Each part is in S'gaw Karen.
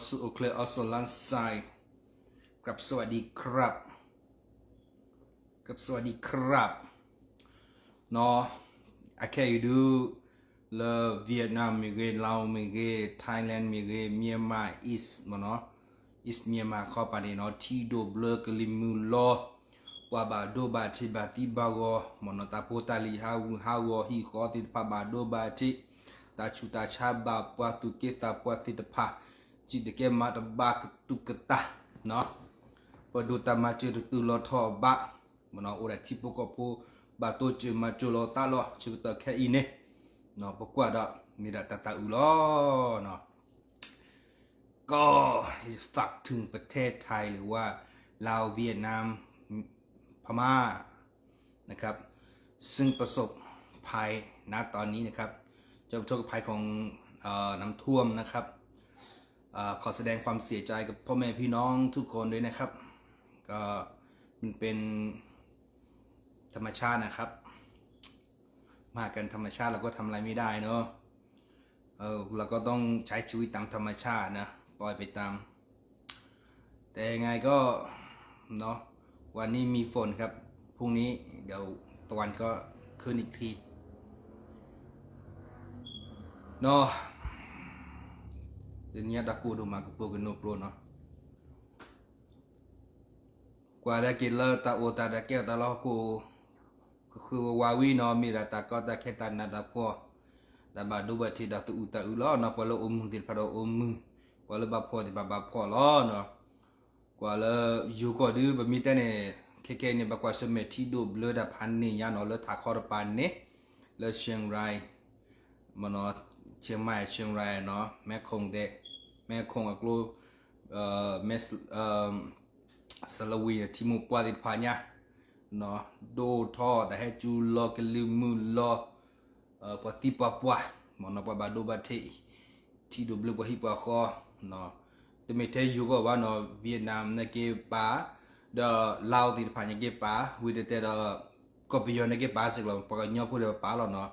สุโอเคเลยออสโซลันไซ ครับ สวัสดีครับ ครับ สวัสดีครับ เนาะ အခဲအံၤဒု လၢ Vietnam မ့ၢ်ဂ့ၤ Laos မ့ၢ်ဂ့ၤ Thailand မ့ၢ်ဂ့ၤ Myanmar East မ့ၢ်နီၤ East Myanmar ခီပၤန့ၣ်နီၤ ထံဒိၣ်ဘျၢကလံၤမုၢ်လီၤ ပှၤဘၣ်ဒိဘၣ်ထံးဘၣ်သံဘၣ်ဂီၤ မ့ၢ်နီၤ တၢ်ဖိတၢ်လံၤဟးဂူာ်ဟးဂီၤ ဟံၣ်ဃီသ့ၣ်တဖၣ်ဘၣ်ဒိဘၣ်ထံး တၢ်ဆူးတၢ်ဆါဘၣ်ပှၤသူၣ်က့သးပှၢ်သ့ၣ်တဖၣ် စံၣ်တကဲမၤတဘၣ်ကတူၢ်ကတၢ် ပဒိၣ်တၢ်မၤစၢၤတတုၤလီၤထီၣ်ဘၣ် မ့ၢ်နီၤ အိၣ်ဒၣ်ထံဖိကီၢ်ဖိ ဘၣ်တိစၢၤမၤစၢၤလီၤသးလီၤ ဆၢကတီၢ်ခဲအံၤန့ၣ် ပကွၢ်ဒီး မ့ၢ်ဒၣ်တၢ်သးအုးလီၤ ก็ฝากถึงประเทศไทยหรือว่าลาวเวียดนาม พม่านะครับ ซึ่งประสบภัยณตอนนี้นะครับ เจ้าทุกข์ภัยของ เอ่อ น้ำท่วมนะครับ เอ่อ ขอแสดงความเสียใจกับพ่อแม่พี่น้องทุกคนด้วยนะครับ ก็มันเป็นธรรมชาตินะครับ มากันธรรมชาติเราก็ทำอะไรไม่ได้เนอะ เออ เราก็ต้องใช้ชีวิตตามธรรมชาตินะ ปล่อยไปตาม แต่ยังไงก็ เนาะ วันนี้มีฝนครับ พรุ่งนี้เดี๋ยวตะวันก็ขึ้นอีกที เนาะ တနံၤညါ တၢ်ကိၢ်ဒိၣ်မး ကပိာ်ကနိးပျိနီၤ ကွၢ်ဒၣ်က့ၤလၢတၢ်အိၣ်သးတၢ်ကဲထီၣ်သးလၢဟီၣ်ခိၣ် ကဃုဝးဝးဝံၤနီၤ မ့ၢ်ဒၣ်တၢ်ကီတၢ်ခဲတၢ်နးတၢ်ဖှီၣ် တၢ်ဘၣ်ဒိဘၣ်ထံး တၢ်သူၣ်အုးသးအုးလီၤနီၤ ပှၤလၢအိၣ်မုာ်သ့ၣ်တဖၣ်ဒီးအိၣ်မုာ် ပှၤလၢဘၣ်ဖှီၣ်သ့ၣ်တဖၣ်ဘၣ်ဖှီၣ်လီၤနီၤ ကွၢ်လၢယိၤကီၢ်ဒု ပမ့ၢ်တဲန့ၣ် ခဲခဲအံၤန့ၣ် ပကွၢ်ဆၢၣ်မဲာ်ထံဒိၣ်ဘျၢတၢ်ဖးန့ၣ်ညါနီၤ လၢထးခီတပၤန့ၣ် လၢ เชียงราย မ့ၢ်နီၤ เชียงใหม่ เชียงราย နီၤ แม่กลอง သ့ၣ် แม่กลอง အကျိ မ့ၢ် စလဝံၤ ထံမိၢ်ပှၢ်သ့ၣ်တဖၣ်ညါ ဒိၣ်ထီၣ် တၢ်ဟဲစူၤလီၤ ကလံၤမုၢ်လီၤ ပှၤသံပှၤပှၢ် မ့ၢ်နီၤ ပှၤဘၣ်ဒိဘၣ်ထံး ထံဒိၣ်ဘျၢပှၤဟံၣ်ပှၤဃီ တမ့ၢ်ထဲယိၤကီၢ်ဘၣ်နီၤ Vietnam န့ၣ်က့ၤပာ် ဒီး Laos သ့ၣ်တဖၣ်န့ၣ်က့ၤပာ် ဝံၤတဲတဲဒီး ကီၢ်ပယီၤန့ၣ်က့ၤပာ်စ့ၢ်ကီးလီၤ ပှၤကညီဖိန့ၣ်ပာ်လီၤနီၤ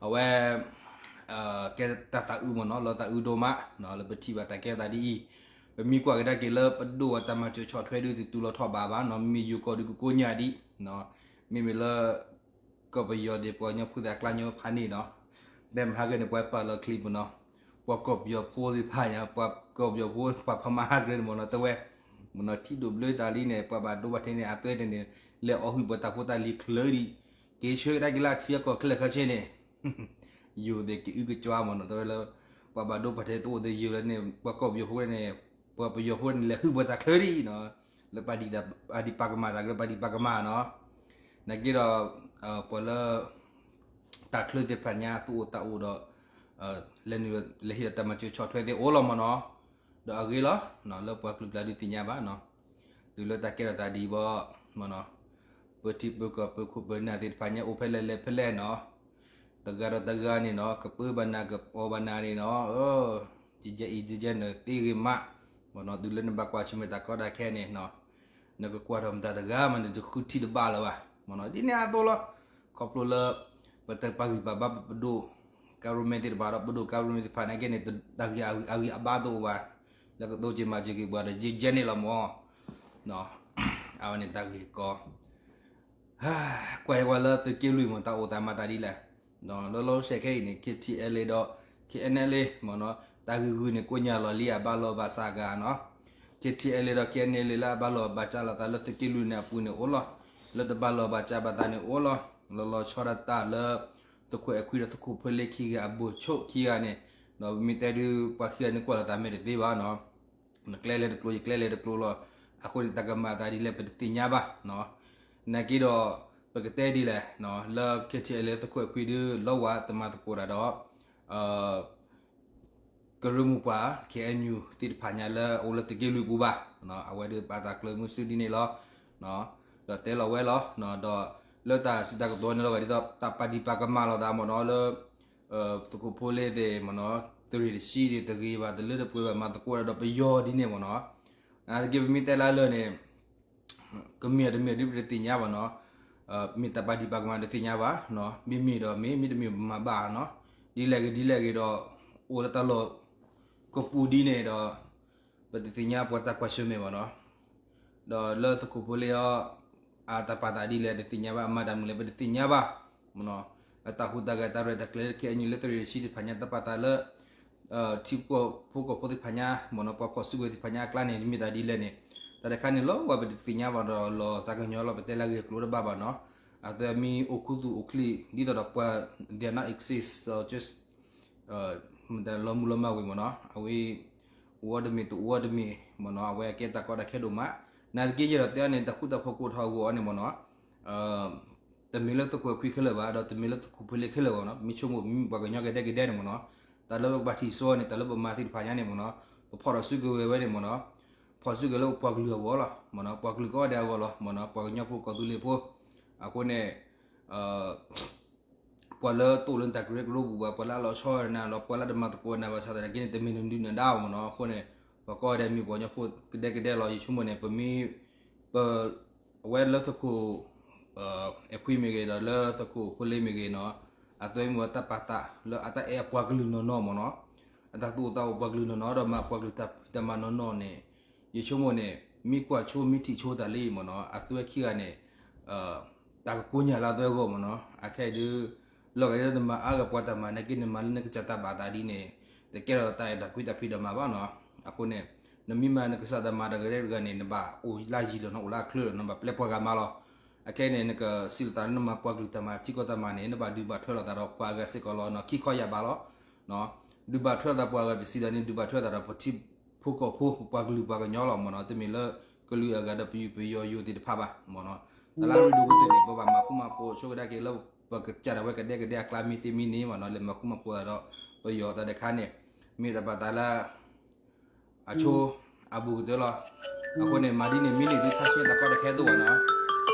အဝဲ ကဲတၢ်သးအုးမ့ၢ်နီၤ လီၤသးအုးဒိၣ်မး လၢပထံၣ်ဘၣ်တၢ်ကဲထီၣ်သးဒ်အံၤ ပမ့ၢ်ကွၢ်ကဒါက့ၤလၢပဒိၣ်အတၢ်မၤစၢၤဆီၣ်ထွဲဒုးတတုၤလီၤထီၣ်ဘးဘၣ်နီၤ မ့မ့ၢ်ယိၤကီၢ်ဒုးကကိညၢ်ဒံး မ့မ့ၢ်လၢ ကီၢ်ပယီၤသ့ၣ်ပှၤကညီဖိသ့ၣ်အကျါညီဖးန့ၣ်နီၤ ဘဲမဟါကန့ၣ် ပှၤပာ်လီၤချံမ့ၢ်နီၤ ပှၤကီၢ်ပယီၤဖိသ့ၣ်တဖၣ်ညါ ပှၤကီၢ်ပယီၤဖိ ပှၤဖမါဟးကရၢန့ၣ်မ့ၢ်နီၤ တဝဲ မ့ၢ်နီၤ ထံဒိၣ်ဘျၢတၢ်လံန့ၣ် ပှၤဘၣ်ဒိဘၣ်ထံးန့ၣ် အသွဲတန့ၣ် လဲၤအီၣ်ဟုၣ်ပှၤတၢ်ဖိတၢ်လံၤချၢဒံး က့ၤဆှၢကဒါက့ၤလၢအထံအကီၢ်ခဲလၢာ်ခဲဆ့န့ၣ် ယိၤသ့ၣ်ကအုကကွါမ့ၢ်နီၤ တဝဲလၢ ပှၤဘၣ်ဒိဘၣ်ထံးတအိၣ်သယုၢ်လၢန့ၣ် ပှၤကီၢ်ပယီၤဖိန့ၣ် ပှၤပယီၤဖိန့ၣ် လဲၤဟုၣ်ပှၤတၢ်ချၢဒံးနီၤ လၢပာ်ဒံးပာ်ကမၣ်သးကရၢ ပာ်ဒံးပာ်ကမၣ်နီၤ နာ်က့ဒီး ပှၤလၢ တၢ်ချၢသ့ၣ်တဖၣ်ညါသူၣ်အိၣ်သးအိၣ်ဒီး လဲၤနုာ်လဲၤဟ့ၣ်ဒီးတၢ်မၤစၢၤဆီၣ်ထွဲသ့ၣ်အိၣ်လီၤမ့ၢ်နီၤ ဒီးအဂ့ၤလီၤ လၢပှၤကလုာ်ကျါဒုးသ့ၣ်ညါဘၣ်နီၤ တုၤလၢတၢ်ကဲထီၣ်သးဒ်အံၤဘၣ် မ့ၢ်နီၤ ပထံပကီၢ်ပခိၣ်ပနၢ်သ့ၣ်တဖၣ်ညါအိၣ်ဖဲလဲၣ်လဲၣ်ဖဲလဲၣ်နီၤ တဂၤဒီးတဂၤန့ၣ်နီၤ ကပၢဘၣ်နၤကအီၣ်ဘၣ်နၤန့ၣ်နီၤ ယဲအံၤယဲယဲနသ့ဂ့ၤမး မ့ၢ်နီၤ တုၤလၢနဘၣ်ကွၢ်ဆၢၣ်မဲာ်တၢ်ကီတၢ်ခဲန့ၣ်နီၤ နကကွၢ်ထီၣ်မတၤတဂၤမး နတဃုထံၣ်တဘၣ်လၢၤဘၣ် မ့ၢ်နီၤ ဒ်န့ၣ်အသိးလီၤ ခီဖျိလၢ ပတပာ်ဂံၢ်ပာ်ဘါပဒိၣ် government သ့ၣ်တဖၣ်ဒီး ပဒိၣ် government သ့ၣ်တဖၣ်နာ်က့န့ၣ် တၢ်ဂ့ၢ်အဂံၢ်အဘါတအိၣ်ဘၣ် လၢကတိစၢၤမၤစၢၤက့ၤပှၤဒီး ယဲယဲန့ၣ်လီၤမ့ၢ် အဝဲန့ၣ်တၢ်ဂ့ၢ်ကီ ကွၢ်ဟဲဝဲလၢသုးက့လွံၢ်မ့ၢ် တၢ်အိၣ်သးမၤသးဒ်လဲၣ် လၢလီၤဆဲးခဲအံၤန့ၣ် K T L A ဒီး K N L A မ့ၢ်နီၤ တၢ်ဂ့ၢ်ဂုာ်န့ၣ် ကိညၢ်လီၤလံ အဘၣ်လီၤဘၣ်စးဂၤနီၤ K T L A ဒီး K N L A လၢအဘၣ်လီၤဘၣ်စးလိာ်သးလၢသုးက့လွံၢ်န့ၣ်အပူၤန့ၣ်အိၣ်လီၤ လၢတဘၣ်လီၤဘၣ်စးဘၣ်သးန့ၣ်အိၣ်လီၤ လီၤလီၤဆီဒၣ်တၢ်လၢ သုးခိၣ်အဲၣ်ခွံဒီးသုးခိၣ်ဖိလ့ခံဂၤအဘိၣ်ဆိခံဂၤန့ၣ် ပမ့ၢ်တဲဒုးပှၤခံဂၤန့ၣ်ကွၢ်လိာ်သးမဲာ်တသ့ဘၣ်နီၤ နကျဲလဲၤတကျိၤ ယကျဲလဲၤတကျိၤလီၤ အဃိန့ၣ် တၢ်ကမၤသးဒ်လဲၣ် ပတသ့ၣ်ညါဘၣ် နာ်က့ဒီး ပကတဲဒ်လဲၣ် လၢ K T L A သုးခိၣ်အဲၣ်ခွံဒုး လီဝါသမါသကိးတၢ်ဒီး ကရၢမိၢ်ပှၢ် K N U သ့ၣ်တဖၣ်ညါလၢအအိၣ်လၢသုးက့လွံၢ်ပူၤဘၣ် အဝဲဒုးပာ်တၢ်ကျၢၤမုၢ်စုဒ်န့ၣ်လီၤ ဒီးတဲလီၤဝဲလီၤ ဒီးလၢတၢ်စံးတၢ်ကတိၤန့ၣ်လီၤဂာ်ဒ်သိး တၢ်ပာ်ဒံးပာ်ကမၣ်လိာ်သးမ့ၢ်နီၤ လၢ သုးခိၣ်ဖိလ့သ့ၣ်မ့ၢ်နီၤ သုးရ့ၣ်တဆံသ့ၣ် တဂ့ၤဘၣ် တလၢတပှဲၤဘၣ် မၤသကိးတၢ်ဒီးပယီၤဒ်န့ၣ်မ့ၢ်နီၤ နာ်သက့ ပမ့ၢ်တဲလၢလၢာ်န့ၣ် ကမ့ၢ်တမ့ၢ်ဒ်ပတသ့ၣ်ညါဘၣ်နီၤ မ့ၢ်တၢ်ပာ်ဒံးပာ်ကမၣ်တသ့ၣ်ညါဘၣ် မ့မ့ၢ်ဒီးမ့ၢ် မ့တမ့ၢ်ပမၤဘၣ်နီၤ ဒ်လဲၣ်ဂ့ၤဒ်လဲၣ်ဂ့ၤဒီး အိၣ်လၢတၢ်လီၢ်ကပူၤဒ်န့ၣ်ဒီး ပတသ့ၣ်ညါပှၤတၢ်ကွၢ်ဆၢၣ်မဲာ်ဘၣ်နီၤ, ဒီးလၢသုးခိၣ်ဖိလ့အီၤ အတၢ်ပာ်သးဒ်လဲၣ် တသ့ၣ်ညါဘၣ်, အမၤတၢ်မနုၤလဲၣ် ပတသ့ၣ်ညါဘၣ်မနီၤ, အတၢ်ဟူးတၢ်ဂဲၤတၢ်ရဲၣ်တၢ်ကျဲၤလၢ ခဲအံၤ လၢသုးရ့ၣ်တဆံသ့ၣ်တဖၣ်ညါ တၢ်ပာ်သးလၢ ထံဖိကီၢ်ဖိသ့ၣ်တဖၣ်ညါမနီၤ, ပှၤဖီၣ်စုကဝဲၤသ့ၣ်တဖၣ်ညါအကျါန့ၣ် မ့ၢ်တၢ်ဒ်လဲၣ်န့ၣ်, တၢ်တခါန့ၣ်လီၤ ဝဲပတသ့ၣ်ညါဘၣ်ဒီးလီၤသးကညီၤလီၤ ပတဲလၢအဂ့ၢ်အကျိၤတဘၣ်ဘၣ်နီၤ, အသးမ့ၢ်အိၣ်ခူသူၣ်အိၣ်ချံ ဒ်သိးဒီးပှၤ they are not exist, just မတၤလီၤမူလီၤမၢ်ဝံၤမနီၤ, အဝဲ အိၣ်အီၤတမ့ၢ်တအိၣ်အီၤတမ့ၢ်မနီၤ, အဝဲအကဲတၢ်ကီတၢ်ခဲဒိၣ်မး, နာ်သက့ယဲဒီးတဲအီၤန့ၣ် တၢ်ဃူတၢ်ဖိးကိးထီၣ်အဂီၢ်အီၤန့ၣ်မနီၤ, တမ့ၢ်လၢသုးခိၣ်အဲၣ်ခွံခဲလၢာ်ဘၣ်, ဒီးတမ့ၢ်လၢသုးခိၣ်ဖိလ့ခဲလၢာ်ဘၣ်နီၤ, မ့ၢ်ဆိကမိၣ်မ့ၢ်ပှၤကညီကဒဲကဒဲန့ၣ်မနီၤ, တၢ်လၢပကဘၣ်ထံၣ်စိန့ၣ် တၢ်လၢပမၤသ့ၣ်တဖၣ်ညါန့ၣ်မနီၤ, ပဖီၣ်ထီၣ်စုကဝဲၤဝဲန့ၣ်မနီၤ, ဖီၣ်စုကဝဲၤလၢပပှၤကလုာ်အဂီၢ်လီၤမနီၤ, ပှၤကလုာ်ကိးဂၤဒဲးအဂီၢ်လီၤမနီၤ, ပှၤကညီဖိကီၢ်သူလ့ၤဖိ, အဃိန့ၣ် ပှၤလၢတအိၣ်လၢတၢ်ကရၢကရိပူၤဘၣ်, ပှၤလၢအလီၤဆီနၤလီၤ, ပှၤလၢတမၤသကိးနၤဘၣ်ဆၣ်သနာ်က့န့ၣ် တမ့ၢ်နဒုၣ်နဒါဘၣ်မနီၤ, အဃိန့ၣ် ပှၤကိးဂၤဒဲးမ့ၢ်ပှၤကညီဖိကဒဲကဒဲလီၤ, ယဆိကမိၣ်န့ၣ် ပမ့ၢ် ပ အဝဲလၢသုးခိၣ် အဲၣ်ခွံမ့ၢ်ဂ့ၤ ဒီးလၢသုးခိၣ်ဖိလ့မ့ၢ်ဂ့ၤနီၤ, အသုမ့ၢ်ဝဲတၢ်ပာ်သးလၢအတၢ်အဲၣ်အပှၤကလုာ်နီၢ်နီၢ်မနီၤ, အတၢ်သူၣ်အိၣ်သးအိၣ်ပှၤကလုာ်နီၢ်နီၢ် ဒီးမၤပှၤကလုာ်တၢ်ဖံးတၢ်မၤနီၢ်နီၢ်န့ၣ်, ယဆိကမိၣ်န့ၣ် မ့ၢ်ကွၢ်ဆိမ့ၢ်ထံၣ်ဆိတၢ်လံမနီၤ, အသုဝဲခံဂၤန့ၣ် တၢ်ကကိးညါလၢအသုဝဲအဂီၢ်မနီၤ, အခဲအံၤဒုး လီၤဂာ်ဒ်နမၤအါဂၤပှၤတၢ်မၤ နာ်က့နမၤလၢနကစၢ်တၢ်ဘၣ်သးဒ်န့ၣ် တကဲထီၣ်တၢ်အဲၣ်တၢ်ကွံတၢ်ဖံးတၢ်မၤဘၣ်နီၤ, အဃိန့ၣ် နမ့ၢ်မၤနကစၢ်တၢ်မၤတဂၤတဂၤန့ၣ် နဘၣ်အိၣ်လၢယံၤလီၤ နအိၣ်လၢအချၢလီၤ နဘၣ်ပျဲပှၤဂၤမၤလီၤ, အခဲအံၤန့ၣ် နကစံးလီၤသးလၢနမၤပှၤကလုာ်တၢ်မၤထံကီၢ်တၢ်မၤန့ၣ် နဘၣ်ဒုးဘၣ်ထွဲလိာ်သးဒီးပှၤအဂၤစ့ၢ်ကီးလီၤနီၤ, ခံခီယၢ်ဘးလီၤ, ဒုးဘၣ်ထွဲလိာ်သးပှၤအဂၤ ပစံးဒီးန့ၣ် ဒုးဘၣ်ထွဲလိာ်သးဒီးပထံဖိကီၢ်ဖိ ပပှၤကလုာ်ပှၤကညီလီၤမနီၤ, တမ့ၢ်လၢကလုာ်အဂၤဒီးပယူၤပယီၤယိၤသ့ၣ်တဖၣ်ဘၣ်မနီၤ, တၢ်လၢအရ့ဒိၣ်ကတၢၢ်န့ၣ် ပဘၣ်မၤဃူမၤဖိးဆိကဒါက့ၤလၢ ပကစၢ်ဒၣ်ဝဲကဒဲကဒဲအကျါမ့ၢ်သ့မ့ၢ်န့ၣ်မနီၤ, လဲၤမၤဃူမၤဖိးသးဒီးပယီၤတၢ်တခါန့ၣ် မ့ၢ်တၢ်ပာ်သးလၢ အဆိ အဘူးကတၢၢ်လီၤ, အဃိန့ၣ် မၤဒ်န့ၣ်မ့ၢ်န့ၣ်ဒုးခါဆူညါတၢ်ကီတၢ်ခဲတအိၣ်ဘၣ်နီၤ,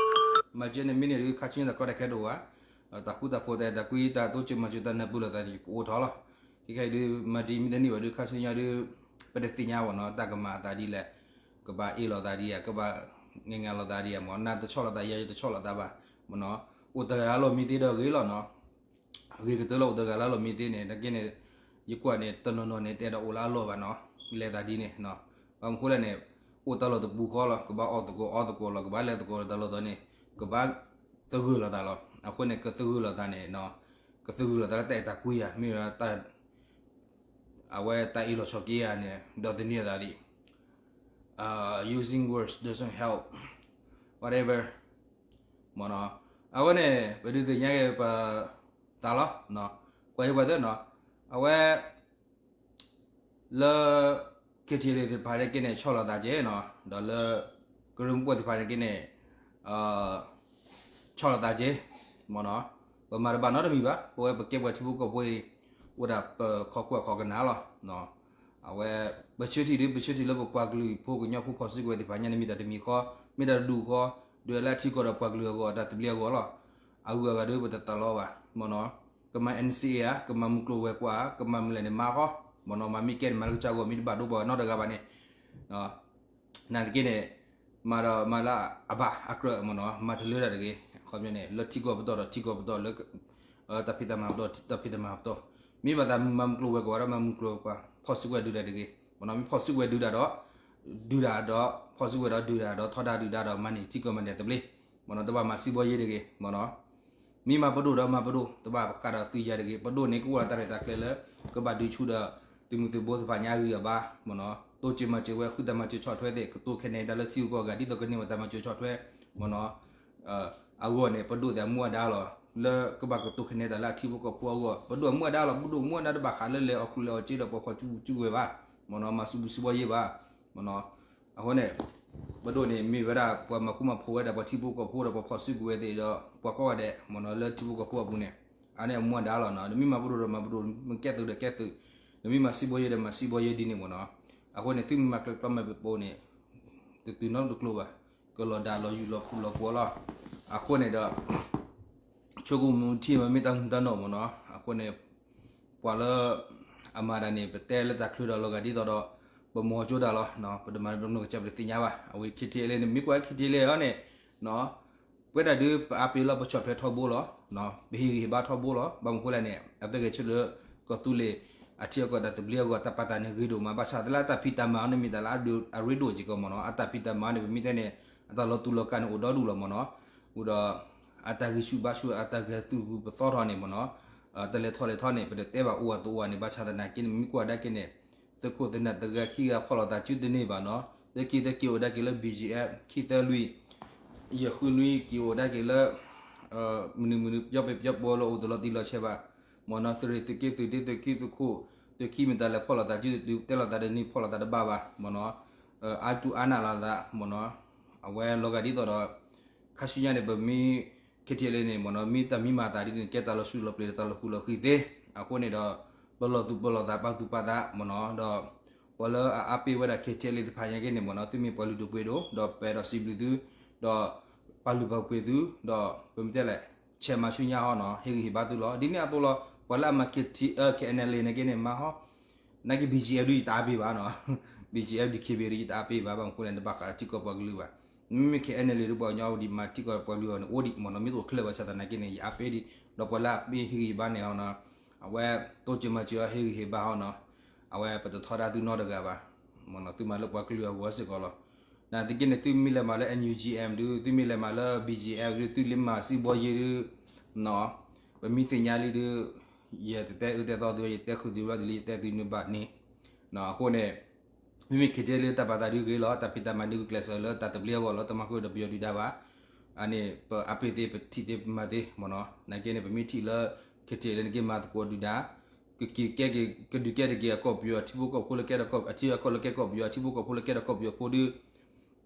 မၤဒ်န့ၣ်မ့ၢ်န့ၣ်ဒုးခါဆူညါတၢ်ကီတၢ်ခဲတအိၣ်ဘၣ်, တၢ်ဃူတၢ်ဖိးတၢ်အဲၣ်တၢ်ကွံ တၢ်တိစၢၤမၤစၢၤတၢ်နၢ်ပၢၢ်လိာ်သးန့ၣ် ကအိၣ်ထီၣ်လီၤ, ခဲခဲအံၤဒုး မၤဒ်မ့ၢ်တန့ၢ်ဘၣ်ဒုးခါဆူညါဒုး ပတသ့ၣ်ညါဘၣ်နီၤ, တၢ်ကမၤအသးဒ်လဲၣ်, ကဘၣ်အ့ၣ်လိာ်သးဒ်ဧါ, ကဘၣ်ငဲၤငါလိာ်သးဒ်ဧါမနီၤ, နၤတဆီၣ်လိာ်သး ယၤယတဆီၣ်လိာ်သးဘၣ်မနီၤ, အိၣ်တဂၤလၢအလီၢ်မံသ့ဒီးဂ့ၤလီၤနီၤ ဂ့ၤကတၢၢ်လၢအိၣ်တဂၤလၢအလီၢ်မံသ့န့ၣ် နာ်က့န့ၣ် ယကွၢ်န့ၣ် တနီၤနီၤန့ၣ် တအဲၣ်ဒိးအိၣ်လၢအလီၢ်ဘၣ်နီၤ, လဲၤသးဒ်န့ၣ်, ဘၣ်မနုၤဃိလဲၣ်န့ၣ် အိၣ်တၢ်လီၢ်တပူၤဃီလီၤ, ကဘၣ်အီၣ်သကိးအီသကိးလီၤ, ကဘၣ်လဲၤသကိးတၢ်လီၢ်သီန့ၣ် ကဘၣ်သဂၢၢ်လိာ်သးလီၤ, အဃိန့ၣ် ကသဂၢၢ်လိာ်သးန့ၣ် ကသဂၢၢ်လိာ်သးလၢတၢ်အဲၣ်တၢ်ကွံဧါ, မ့ၢ်ဝဲ အဝဲတၢ်အ့ၣ်လိာ်ဆိးက့ဧါန့ၣ် ဒီးသန့ၤအသးဒံး, using words doesn't help, whatever မနီၤ, အဝဲန့ၣ် ပဒုးသ့ၣ်ညါက့ၤပသးလီၤ, ကွၢ်ဟ့ၣ်ပှၤသ့နီၤ, အဝဲ လၢ KTLA သ့ၣ်တဖၣ်န့ၣ်က့န့ၣ် ဆီၣ်လီၤသးက့နီၤ, ဒီးလၢ ကရၢမိၢ်ပှၢ်သ့ၣ်တဖၣ်န့ၣ်က့န့ၣ် ဆီၣ်လီၤသးက့, မနီၤ, ပမၤတဘၣ်နီတမံၤဘၣ်, ပဝဲပကဲပှၤထံဖိကီၢ်ဖိအံၤ အိၣ်ဒၣ်ပခိးကွၢ်ခိးကနၣ်လီၤ, အဝဲ ပဆၢထံၣ်ဒုး ပဆၢထံၣ်လၢပပှၤကလုာ်ဖိကညီဖိဖီၣ်စုကဝဲၤသ့ၣ်တဖၣ်ညါန့ၣ် မ့ၢ်တၢ်တမံၤဃီ, မ့ၢ်တၢ်တဒူၣ်ဃီ, ဒုးလၢအထံကီၢ်ဒီးပှၤကလုာ်အဂီၢ် တၢ်သဘျ့အဂီၢ်လီၤ, အဂုၤအဂၤဒုး ပတသးလီဘၣ်, မနီၤ, ကမၤ NCA ဧါ, ကမၤမုၢ်ကျိၤဝဲၤကွာ်ဧါ, ကမၤမုၢ်လဲၣ်န့ၣ် မၤဃီ, မနီၤ, မၤမ့ၢ်ကဲန့ၣ် မၤလၢကစၢ်ဂီၢ် မ့ၢ်တဘၣ်ဒိပှၤနီတဂၤဘၣ်န့ၣ် နာ်သက့န့ၣ် မၤဒီးမၤလၢအဘၣ်အကြၢးမနီၤ, မၤတလၢတၢ်တဂ့ၤ, အခီပညီန့ၣ် လၢထံကီၢ်ပတီၢ်ဒီးထံကီၢ်ပတီၢ်, လၢ တၢ်ဖံးတၢ်မၤပတီၢ် တၢ်ဖံးတၢ်မၤပတီၢ်, မ့ၢ်ဘၣ်သးမၤမုၢ်ကျိၤဝဲၤကွာ်ဒီးမၤမုၢ်ကျိၤဝဲၤကွာ်, ဖီၣ်စုကဝဲၤဒုးတၢ်တဂ့ၤ, မနီၤ, မ့ၢ်ဖီၣ်စုကဝဲၤဒုးတၢ်ဒီး ဒုးတၢ်ဒီး ဖီၣ်စုကဝဲၤဒီးဒုးတၢ်ဒီး ထီဒါဒုးဒါဒီး မၤန့ၢ်ထံကီၢ်မၤန့ၢ်သဘျ့, မနီၤ, တဘၣ်မၤစံးဘီယ့တဂ့ၤ, မနီၤ မ့ၢ်မၤပဒိၣ်ဒီးမၤပဒိၣ်, တဘၣ်ဃးဒီးသုးယၤတဂ့ၤ, ပဒိၣ်န့ၣ် ကအိၣ်ဒီးတၢ်ရဲၣ်တၢ်ကျဲၤလၢ ကဘၣ်ဒုးဆူၣ်ဒီး သုးမုၢ်သုးဘိသ့ၣ်တဖၣ်ညါအဂံၢ်အဘါ, မနီၤ, တိစၢၤမၤစၢၤဝဲ ဃုတၢ်မၤစၢၤဆီၣ်ထွဲသ့ၣ် ကတိၤခဲန့ၣ်တၢ်လၢထံဂုၤကီၢ်ဂၤ ဒ်သိးကန့ၢ်ဝဲတၢ်မၤစၢၤဆီၣ်ထွဲ, မနီၤ, အဂီၢ်န့ၣ် ပဒိၣ်သ့ၣ်အမူအဒါလီၤ, လၢကဘၣ်ကတိၤခဲန့ၣ်တၢ်လၢအထံဖိကီၢ်ဖိအဂီၢ်, ပဒိၣ်အမူအဒါလီၤ, ပဒိၣ်အမူအဒါတဘၣ်ဃးလၢလဲၤအီၣ်ကူလဲၤအီၣ်စ့ဒီးပှၤဖီၣ်စုကဝဲၤဘၣ်, မနီၤ, မၤစံးဘျုးစံးဘီယ့ဘၣ်, မနီၤ, အဃိန့ၣ် ပဒိၣ်န့ၣ် မ့ၢ်ဝဲဒၣ် ပှၤမၤဃူမၤဖိးဝဲဒၣ်ပှၤထံဖိကီၢ်ဖိဒီးပှၤဖီၣ်စုကဝဲၤသ့ၣ်ဒီး ပှၤကိးဂၤဒဲး မနီၤ, လၢထံဖိကီၢ်ဖိအပူၤန့ၣ်, အန့ၣ်အမူအဒါလီၤနီၤ, နမ့ၢ်မၤပဒိၣ်ဒီးမၤပဒိၣ်, နမ့ၢ်ကဲသုးဒီးကဲသုး, နမ့ၢ်မၤစံးဘီယ့ဒီးမၤစံးဘီယ့ဒ်န့ၣ် မနီၤ, အဃိန့ၣ် သုမ့ၢ်မၤကျဲၤကျီမဲာ်ပပိန့ၣ် တတုၤနီတကျိၤဘၣ်, ကလီၤဒၣ်လီၤယူၢ်လီၤခူလီၤကဝီၤလီၤ, အဃိန့ၣ်ဒီး ဆိကမိၣ်ထံမ့ၢ်တၢ်မူတၢ်နီၢ် မနီၤ, အဃိန့ၣ် ပှၤလၢ အမၤတၢ်န့ၣ် ပတဲလၢတၢ်ချၢဒီးလီၤဂာ်ဒ်သိးဒီး ပမၤကၠိတၢ်လီၤ, ပတမၤပနီၣ်ကစၢ် ပတသ့ၣ်ညါဘၣ်, အဝဲ KTLA န့ၣ် မ့ၢ်ကွၢ် KTLA အီၤန့ၣ် ပဝဲဒၣ်ဒုး ပအါပ့ၤလီၤ ပဆီၣ်ထွဲထီဘိလီၤ, ပဟ့ၣ်ဂံၢ်ဟ့ၣ်ဘါထီဘိလီၤ, ဘၣ်မနုၤဃိလဲၣ်န့ၣ် အသ့ၣ်ဂဲၤဆၢထၢၣ်လၢ ကီၢ်သူလ့ၤ အထံအကီၢ်တၢ်သဘျ့အဂီၢ် တၢ်ပာ်တၢ်န့ၣ်ဂ့ၤဒိၣ်မး ဘၣ်ဆၣ်သနာ်က့ အတၢ်ဖံးတၢ်မၤအီၤန့ၣ်မ့ၢ်တၢ်လၢအရ့ဒိၣ်စ့ၢ်ကီးမ့ၢ်နီၤ. အတၢ်ဖံးတၢ်မၤအီၤန့ၣ် ပမ့ၢ်တဲန့ၣ် အတၢ်လီၤတူာ်လီၤကာ်န့ၣ်အိၣ်ဒီဒူၣ်လီၤမ့ၢ်နီၤ. အဃိဒီး အတၢ်ဂံၢ်ဆူၣ်ဘါဆူၣ် အတၢ်ဂဲၤသူၣ်ဂုၤပသီထီၣ်န့ၣ်မ့ၢ်နီၤ, တၢ်လဲၤထီၣ်လဲၤထီန့ၣ် ပတတဲဘၣ်အိၣ်ဝဲတအိၣ်ဝဲန့ၣ် ဘၣ်ဆၣ်သနာ်က့န့ၣ် မ့ၢ်ကွၢ်ဒၣ်က့ၤန့ၣ် သုးခိၣ်သုးနၢ်တဂၤခံဂၤဖီၣ်လိာ်သးစုတန့ၢ်ဘၣ်နီၤ. သုးက့သုးက့အိၣ်ဒၣ်က့ၤလၢ ဘီၣ်ကၠံၣ်အ့ဖ် ခံသၢလွံၢ်, ယဲၢ်ဃုနွံက့ၤအိၣ်ဒၣ်က့ၤလၢ မနုၤမနုၤ ပယီၤပယီၤပီလီၤအိၣ်တလီၤတံၢ်လီၤဆဲးဘၣ် မ့ၢ်နီၤ. သုးရ့ၣ်သုးက့သုးဒ့သုးက့သုးခိၣ် သုးခံမတၤလဲၣ်ဖီၣ်လိာ်သးစု တဲလိာ်သးတန့ၢ် ဖီၣ်လိာ်သးတဘၣ်ဘၣ် မ့ၢ်နီၤ. အါတူၢ်အါနၢ်လိာ်သး မ့ၢ်နီၤ. အဝဲလီၤဂာ်ဒ်သိးဒီး ခါဆူညါန့ၣ် ပမ့ၢ် KTLA န့ၣ် မ့ၢ်နီၤ မ့ၢ်တၢ်မံမၤအသးဒ်န့ၣ် ကဲတၢ်လီၤဆူၣ်လီၤပျံၤဒီးတၢ်လီၤဃူလီၤဃံသ့. အဃိန့ၣ်ဒီး ပလီၢ်သူၣ်ပလီၢ်သးပာ်သူၣ်ပာ်သး မ့ၢ်နီၤ. ဒီး ပှၤလၢအအါပ့ၢ်ဝဲဒၣ် KTLA သ့ၣ်တဖၣ်ညါက့န့ၣ် မ့ၢ်နီၤ သုမ့ၢ်ပှၤလုၢ်ဒိၣ်ပှ့ၤဒိၣ် ဒီးပအဲၣ်ဒိးစံးဘျုးသု ဒီးပာ်လုၢ်ပာ်ပှ့ၤသု ဒီးပမ့ၢ်တဲလဲၣ် ဆဲးမၤဆူညါဟီနီၤ ဟ့ၣ်ဂံၢ်ဟ့ၣ်ဘါသုလီၤ. ဒ်န့ၣ်အသိးလီၤ ပှၤလၢအမၤ KT, KNLA န့ၣ်က့န့ၣ် မၤဟီ နာ်က့ ဘီၣ်ကၠံၣ်အ့ဖ် ဒုးယတအါပ့ၢ်ဘၣ်နီၤ. ဘီၣ်ကၠံၣ်အ့ဖ် ဒုး ခ့ဘ့ၣ် ဒုးယတအါပ့ၢ်ဘၣ် ဘၣ်မနုၤအဃိလဲၣ် နဘၣ်ဃးဒီးထံကီၢ်ပှၤကလုာ်ဘၣ်. မ့မ့ၢ် KNLA ဒုးပှၤကညီဒုးမၤထံကီၢ်ပှၤကလုာ်အီၤန့ၣ် အိၣ်ဒံးမ့ၢ်နီၤ မ့ၢ်တအိၣ်ချ့ဘၣ်ဆၣ်သနာ်က့န့ၣ် ယအါပ့ၢ်ဒံး ဒီးပှၤလၢအမ့ၢ်ဟ့ၣ်ဂံၢ်ဟ့ၣ်ဘါန့ၣ်နီၤ အဝဲတိစၢၤမၤစၢၤအီၤ ဟ့ၣ်ဂံၢ်ဟ့ၣ်ဘါအီၤနီၤ. အဝဲပတထီဒါသုနီတဂၤဘၣ် မ့ၢ်နီၤ သုမၤလၢပှၤကလုာ်အဂီၢ်စ့ၢ်ကီးလီၤ. နာ်သက့န့ၣ် သုမ့ၢ်လဲၤမၤလၢ NUG M ဒုး သုမ့ၢ်လဲၤမၤလၢ ဘီၣ်ကၠံၣ်အ့ဖ် ဒုး သုလ့မၤစံဘီယ့ဒုး နီၤ ပမ့ၢ်သ့ၣ်ညါလံဒုး ယတတဲအၢတဲသီသု ယတဲဃုာ်သုဘၣ်သုလံ ယတဲသုန့ၣ်ဘၣ်န့ၣ် အဃိန့ၣ် မ့မ့ၢ် KTLA လၢတၢ်ပာ်သးဒုးဂ့ၤလီၤ တၢ်ဖံးတၢ်မၤဒုးကျဲးစၢးလၢတၢ်သဘျ့အဂီၢ်လီၤ တမၤဃုာ်ဒီးပယီၤဒုၣ်ဒါဘၣ်. အန့ၣ် ပအါပ့ၢ်သ့ ပထံၣ်သ့ ပမၤသ့ မ့ၢ်နီၤ နာ်က့န့ၣ် ပမ့ၢ်ထံၣ်လၢ KTLA န့ၣ်က့မၤသကိးဒုၣ်ဒါ ကက့ၤကဲက့ၤ ကဒုးကဲတက့ၢ်အကီၢ်ပယီၤထံဖိကီၢ်ဖိလၢကဲဒီးကီၢ် အထံအကီၢ်လၢကဲကီၢ်ပယီၤ ထံဖိကီၢ်ဖိလၢကဲဒီးကီၢ်ပယီၤဖိဒုး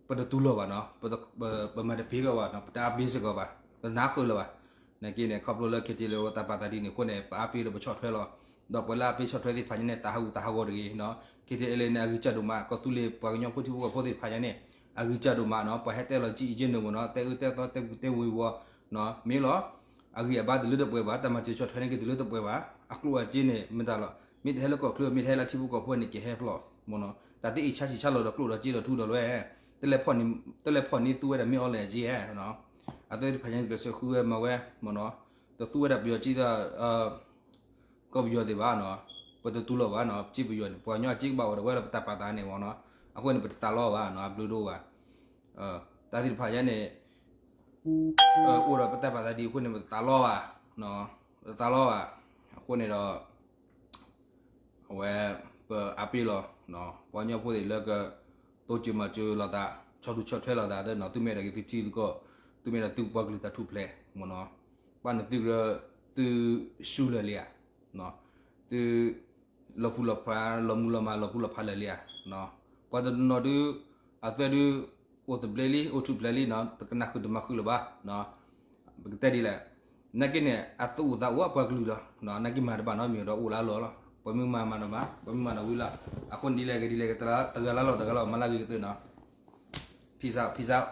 ပတတူၢ်လိာ်ဘၣ်နီၤ ပမၤတပ့ၤကီးဘၣ်နီၤ ပတအါပ့ၢ်စ့ၢ်ကီးဘၣ် ပနၢ်ဃုာ်လၢၤဘၣ်. နာ်က့န့ၣ် ခီဖျိလၢ KTLA တၢ်ပာ်သးဒ်န့ၣ်အဃိန့ၣ် ပအါပ့ၢ်ဒီးပဆီၣ်ထွဲလီၤ. ဒီးပှၤလၢအပ့ၢ်ဆီၣ်ထွဲသ့ၣ်တဖၣ်ညါန့ၣ် သးဟးဂူာ်သးဟးဂီၤတဂ့ၤနီၤ KTLA န့ၣ် အဂံၢ်စၢ်ဒိၣ်မး ကီၢ်သူလ့ၤပှၤကညီဖိထံဖိကီၢ်ဖိသ့ၣ်တဖၣ်ညါန့ၣ် အဂံၢ်စၢ်ဒိၣ်မးနီၤ ပှၤဟဲတဲလီၤကံအံၤက့န့ၣ်မ့ၢ်နီၤ တဲအၢတဲသီတဲပူၤတဲဝံၤဝီၤ မ့ၢ်လီၤ အဂံၢ်အဘါတလၢတပှဲၤဘၣ် တၢ်မၤစၢၤဆီၣ်ထွဲန့ၣ်က့တလၢတပှဲၤဘၣ် အကျိၣ်အစ့န့ၣ် မ့ၢ်တၢ်လီၤ မ့ၢ်တဟဲလၢကီၢ်ချၢ မ့ၢ်တဟဲလၢထံဖိကီၢ်ဖိန့ၣ် ကဟဲဖျိမ့ၢ်နီၤ တၢ်သ့အံၤဆါဆံးဆါလီၤဒီးကျိၣ်ဒီးစ့ဒီးထူဒီးလွဲၢ် တလဲၤဖီၣ်န့ၢ်သူဝဲဒၣ်မ့ၢ်အီၤလဲၣ်အစ့ဧါ အသ့ၣ်တဖၣ်ညါကျဲးစၢးဃုဝဲမၤဝဲမ့ၢ်နီၤ တသူဝဲဒၣ်ပယီၤက့ဒီး ကီၢ်ပယီၤသ့ၣ်ဘၣ်နီၤ ပတတူၢ်လိာ်ဘၣ်နီၤ ပစ့ပယီၤန့ၣ် ပှၤကညီအစ့ကဘၣ်အိၣ်ဒီးဝဲလၢပတၢ်ပာ်သးန့ၣ်မ့ၢ်နီၤ အဃိန့ၣ် ပတသးလီဘၣ်နီၤ အဘျုးဒိၣ်ဘၣ် တၢ်သ့ၣ်တဖၣ်ညါန့ၣ် အိၣ်ဒီးပတၢ်ပာ်သးဒ်အဃိန့ၣ် ပတသးလီဘၣ် ပတသးလီဘၣ် အဃိန့ၣ်ဒီး အဝဲ ပအါပ့ၢ်လီၤ ပှၤကညီဖိသ့ၣ်လၢက တိစၢၤမၤစၢၤလိာ်သး ဆီၣ်ထူၣ်ဆီၣ်ထွဲလိာ်သး သုမ့ၢ်အဲၣ်ဒိးက့ၤသုထံသုကီၢ် သုမ့ၢ်အဲၣ်ဒိးသုပှၤကလုာ်တၢ်ထူၣ်ဖျဲးမ့ၢ်နီၤ ဘၣ်နသုကရၢ သုဆူလၢာ်လံဧါ သု လီၤဖူလီၤဖး လီၤမုၢ်လီၤမၢ် လီၤဖူလီၤဖးလၢာ်လံဧါ ပှၤတနီၤဒုး အသွဲဒုး အိၣ်သဘျ့လံ အိၣ်ထူၣ်ဖျဲးလံနီၤ တကနၣ်ဃုာ်တမၤဃုာ်လၢၤဘၣ် ပကတဲဒ်လဲၣ် နာ်က့န့ၣ် အသူၣ်အိၣ်သးအိၣ်အပှၤကလုာ်လီၤ နာ်က့မၤတဘၣ်နီတမံၤဒီးအိၣ်လၢအလီၢ်လီၤ ပှၤမ့ၢ်မၤမၤတဘၣ် ပှၤမ့ၢ်မၤဒီးဝံၤလီၤ အဃိန့ၣ်ဒ်လဲၣ်ဂ့ၤဒ်လဲၣ်ဂ့ၤ တဂၤလၢ်လီၢ်တဂၤလီၢ် မၤလၢဂ့ၤကတၢၢ်နီၤ peace out peace out